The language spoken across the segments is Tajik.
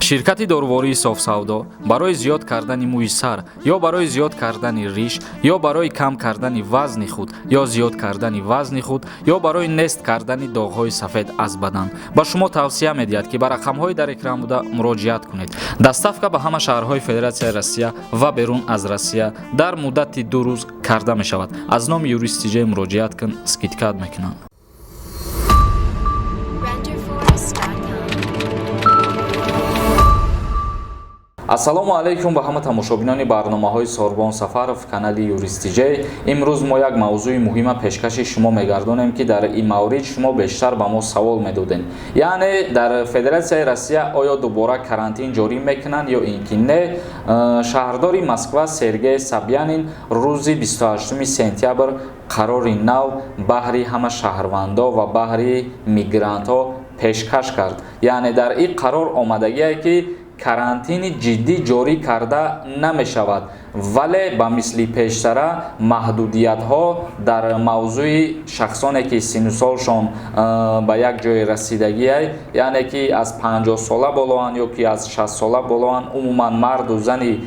Ширкати дорувории Софсавдо барои зиёд кардани мӯи сар ё барои зиёд кардани риш ё барои кам кардани вазни худ ё зиёд кардани вазни худ ё барои нест кардани доғҳои сафед аз бадан ба шумо тавсия медиҳад, ки ба рақамҳои дар экран буда муроҷиат кунед. Доставка ба ҳама шаҳрҳои Федератсияи Россия ва берун аз Россия дар муддати 2 рӯз карда мешавад. Аз номи Юрист Тиҷей муроҷиат кун, скидка мекунанд. Renderforest.com. Ассалому алайкум ба ҳама тамошобинони барномаҳои Сорбон Сафаров, канали Юрист Тиҷей. Имрӯз мо як мавзӯи муҳима пешкаши шумо мегардонем, ки дар ин маврид шумо бештар ба мо савол медодед. Яъне дар Федератсияи Россия оё дубора карантин ҷорӣ мекунанд ё ин ки не? Шаҳрдори Москва Сергей Собянин рӯзи 28 сентябр қарори нав баҳри ҳама шаҳрвандо ва баҳри мигрантҳо пешкаш кард. Яъне дар ин қарор омадагие, ки карантини ҷиддӣ ҷорӣ карда намешавад, вале ба мисли пештара маҳдудиятҳо дар мавзӯи шахсоне, ки синну солшон ба як ҷое расидагиай, яъне ки аз 50 сола болоанд ё ки аз 60 сола болоанд, умуман марду зани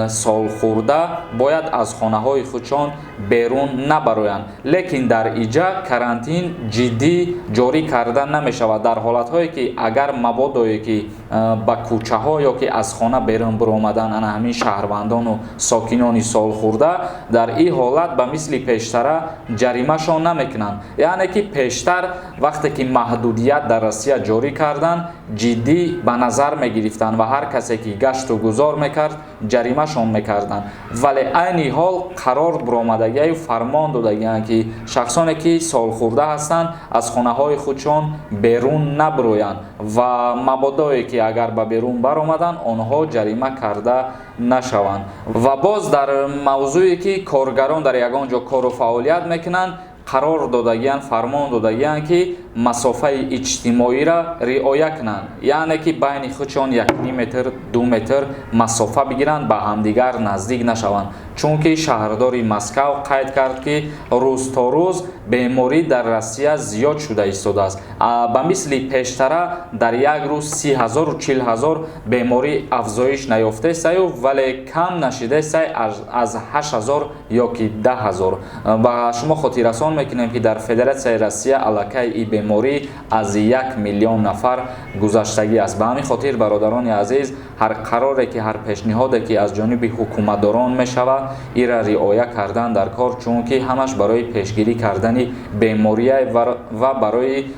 солхӯрда бояд аз хонаҳои худшон берун набароянд. Лекин дар иҷа карантин ҷиддӣ ҷорӣ карда намешавад. Дар ҳолатҳое, ки агар мабодое, ки ба кӯчаҳо ё ки аз хона берун биромадан ана ҳамин шаҳрвандону сокинони солхӯрда, дар ин ҳолат ба мисли пештара ҷаримашон намекунанд. Яъне ки пештар вақте ки маҳдудият дар Россия ҷорӣ карданд, ҷиддӣ ба назар мегирифтанд ва ҳар касе ки гашту гузор мекард, ҷаримашон мекарданд. Вале айни ҳол қарор биромадагиаю фармон додагианд, ки шахсоне, ки солхӯрда ҳастанд, аз хонаҳои худшон берун набироянд ва мабодое, ки агар ба берун баромаданд, онҳо ҷарима карда нашаванд. Ва боз дар мавзӯе, ки коргарон дар ягон ҷо кору фаъолият мекунанд, қарор додагианд, фармон додагианд, ки масофаи иҷтимоиро риоя кунанд, яъне ки байни худшон 1,5 метр, 2 метр масофа бигиранд, ба ҳамдигар наздик нашаванд. Чунки шаҳрдори Москав қайд кард, ки рӯз то рӯз беморӣ дар Россия зиёд шуда истодааст. Ба мисли пештара дар як рӯз 30 ҳазору 40 ҳазор беморӣ афзоиш наёфтаистаю, вале кам нашидаистай аз 8000 ё ки 10 000. Ба шумо хотиррасон мекунем, ки дар Федератсияи Россия аллакай и беморӣ аз 1 миллион нафар гузаштагӣ аст. Ба ҳамин хотир, бародарони азиз, ҳар қароре ки, ҳар пешниҳоде ки аз ҷониби ҳукуматдорон мешавад, ира риоя кардан дар кор, чунки ҳамаш барои пешгирӣ кардани бемория ва барои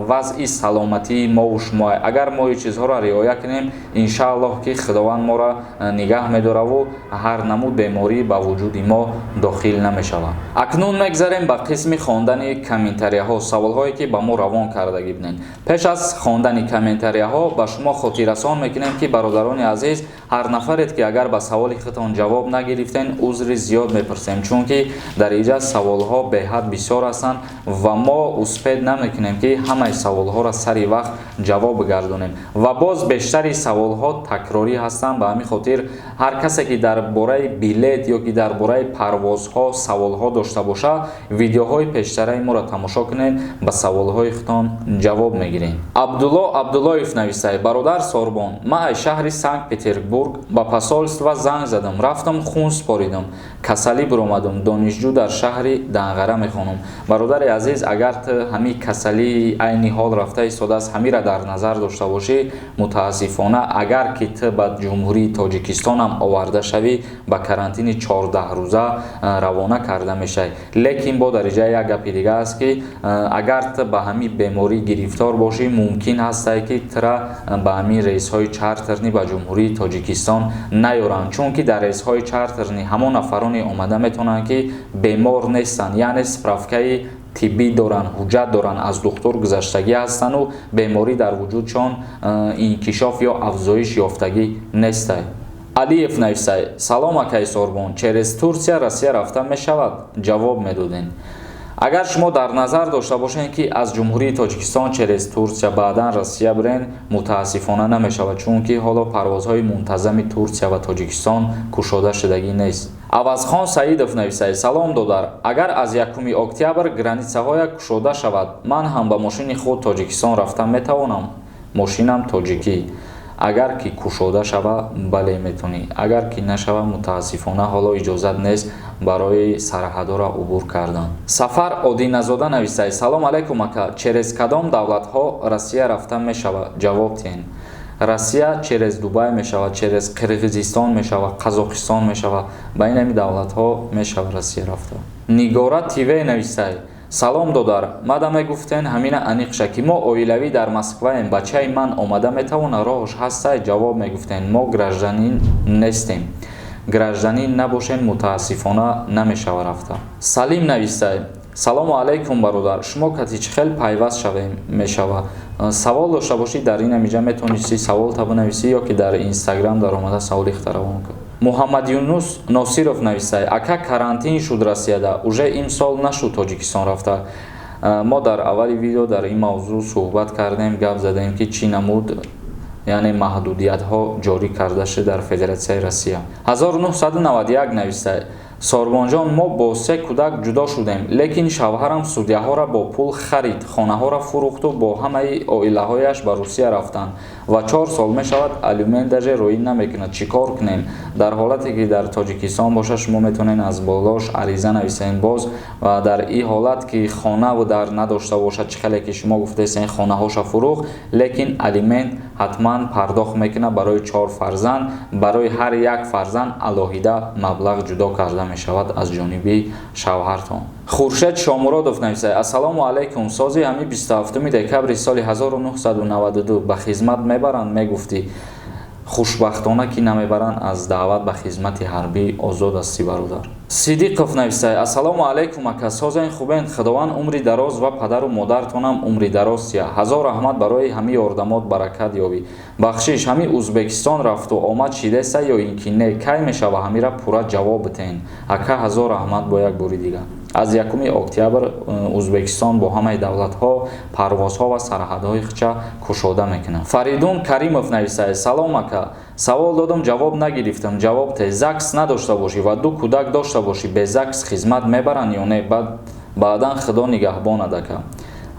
вазъи саломатии мову шумо. Агар мо ин чизҳоро риоя кунем, иншааллоҳ, ки Худованд моро нигаҳ медораву ҳар намуд беморӣ ба вуҷуди мо дохил намешавад. Акнун мегзарем ба қисми хондани комментарияҳо, саволҳое, ки ба мо равон кардагӣ будем. Пеш аз хондани комментарияҳо ба шумо хотиррасон мекунем, ки, бародарони азиз, ҳар нафарет, ки агар ба саволи худтон ҷавоб нагирифтен, узри зиёд мепурсем, чунки дар инҷа саволҳо беҳад бисёр ҳастанд ва мо успеть намекунем, ки ҳамаи саволҳоро сари вақт ҷавоб бигардонем. Ва боз бештари саволҳо такрорӣ ҳастанд. Ба ҳамин хотир ҳар касе, ки дар бораи билет ё ки дар бораи парвозҳо саволҳо дошта бошад, видеоҳои пештараи моро тамошо кунед, ба саволҳои худтон ҷавоб мегирем. Абдулло Абдуллоев нависад: «Бародар Сорбон, ман аз шаҳри Санкт Петербург ба посольство занг задам, рафтам, хун споридам, касалӣ биромадам. Донишҷӯ, дар шаҳри Данғара мехонам». Бародари азиз, агар ту ҳамин касалии айни ҳол рафта истодааст, ҳамира дар назар дошта бошӣ, мутаассифона, агар ки ту ба Ҷумҳурии Тоҷикистонам оварда шавӣ, ба карантини 14 рӯза равона карда мешавӣ. Лекин бо дариҷаи як гапи дига аст, ки агар ту ба ҳамин беморӣ гирифтор бошӣ, мумкин ҳастае, ки тура ба ҳамин рейсҳои чартернӣ ба Ҷумҳурии Тоҷикистон наёранд, чунки дар рейсҳои чартернӣ ҳамон нафароне омада метавонанд, ки бемор нестанд, яъне справкаи тиббӣ доранд, ҳуҷҷат доранд, аз духтур гузаштагӣ ҳастанду беморӣ дар вуҷудшон инкишоф ё афзоиш ёфтагӣ нестай. Алиев нависай: «Салом, акай Сорбон, через Турсия Россия рафта мешавад? Ҷавоб медодем». Агар шумо дар назар дошта бошед, ки аз Ҷумҳурии Тоҷикистон через Турсия баъдан Россия бирен, мутаассифона, намешавад, чунки ҳоло парвозҳои мунтазами Турсия ва Тоҷикистон кушода шудагӣ нест. Авазхон Саидов нависад: «Салом, додар, агар аз 1 октябр границаҳоя кушода шавад, ман ҳам ба мошини худ Тоҷикистон рафта метавонам? Мошинам тоҷикӣ». Агар ки кушода шава, бале, метавонӣ. Агар ки нашава, мутаассифона, ҳоло иҷозат нест барои сарҳадҳоро убур кардан. Сафар Одиназода нависад: «Салом алайкум, ака, через кадом давлатҳо Россия рафта мешавад? Ҷавоб диҳен». Россия через Дубай мешавад, через Қирғизистон мешавад, Қазоқистон мешавад, ба ин ҳами давлатҳо мешавад Россия рафта. Нигора ТВ нависай: «Салом, додар, мада мегуфтен ҳамина аниқша, ки мо оилавӣ дар Москваем, бачаи ман омада метавона, роҳш ҳастай, ҷавоб мегуфтен. Мо гражданин нестем». Гражданин набошен, мутаассифона, намешава рафта. Салим нависай: «Салому алайкум, бародар, шумо кати чӣ хел пайваст шавем мешава? Савол дошта бошӣ, дар ин амиҷа метавонисти саволта бинависӣ ё ки дар Инстаграм даромада саволи худта равон кун». Муҳаммад Юнус Носиров нависай: «Ака, карантин шуд Россияда, уже имсол нашуд Тоҷикистон рафта». Мо дар аввали видео дар ин мавзӯъ суҳбат кардем, гап задем, ки чӣ намуд, яъне маҳдудиятҳо ҷорӣ карда шуд дар Федератсияи Россия. 1991 нависай: «Сорбонҷон, мо бо се кӯдак ҷудо шудем, лекин шавҳарам судяҳоро бо пул харид, хонаҳоро фурӯхту бо ҳамаи оилаҳояш ба Русия рафтанд ва 4 сол мешавад, алимент даже роӣ намекунад. Чӣ кор кунем?» Дар ҳолате ки дар Тоҷикистон бошад, шумо метавонед аз болош ариза нависед боз. Ва дар ин ҳолат ки хонаву дар надошта бошад, чӣ хеле ки шумо гуфтаестед, хонаҳоша фурӯхт, лекин алимент ҳатман пардохт мекунад барои чор фарзанд. Барои ҳар як фарзанд алоҳида маблағ ҷудо карда мешавад аз ҷониби шавҳартон. Хуршед Шомуродов нависад: «Ассалому алайкум, сози ҳами 27 декабри соли 1992 ба хизмат мебаранд, мегуфтӣ?» Хушбахтона, ки намебаранд, аз даъват ба хизмати ҳарбӣ озод ҳастӣ, бародар. Сидиқов нависад: «Ассалому алайкум, ака, созен, хубен? Худованд умри дароз ва падару модаратонам умри дароз тия. Ҳазор раҳмат барои ҳами ёрдамот, баракат ёбӣ. Бахшиш, ҳами Узбекистон рафту омад шидеста ё ин ки не? Кай мешава? Ҳамира пурра ҷавоб битеҳен, ака, ҳазор раҳмат». Бо як бори дигар, аз 1 октябр Узбекистон бо ҳамаи давлатҳо парвозҳо ва сарҳадҳои худша кушода мекунад. Фаридун Каримов нависад: «Салом, ака, савол додам, ҷавоб нагирифтам, ҷавоб те. ЗАГС надошта бошӣ ва ду кӯдак дошта бошӣ, бе ЗАГС хизмат мебаранд ё не? Баъдан Худо нигаҳбонад, ака».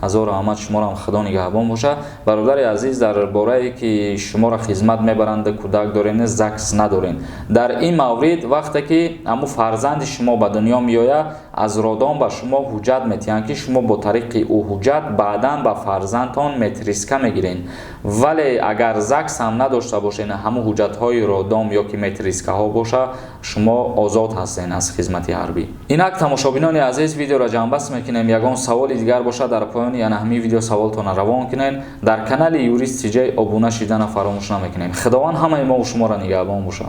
Ҳазор раҳмат, шуморам Худо нигаҳбон бошад, бародари азиз. Дар борае ки шуморо хизмат мебаранд, кӯдак дорен, ЗАГС надорен, дар ин маврид вақте ки ҳамун фарзанди шумо ба дунё меояд, аз роддом ба шумо ҳуҷҷат метиҳанд, ки шумо бо тариқи ӯ ҳуҷҷат баъдан ба фарзандтон метриска мегирен. Вале агар ЗАГС ҳам надошта бошен, ҳамун ҳуҷҷатҳои роддом ё ки метрискаҳо боша, шумо озод ҳастен аз хизмати ҳарбӣ. Инак, тамошобинони азиз, видеоро ҷамъбаст мекунем. Ягон саволи дигар бошад, дар поёни ана ҳамин видео саволтонро равон кунед. Дар канали Юрист Тиҷай обуна шидана фаромӯш намекунем. Худованд ҳамаи мову шуморо нигаҳбон бошад.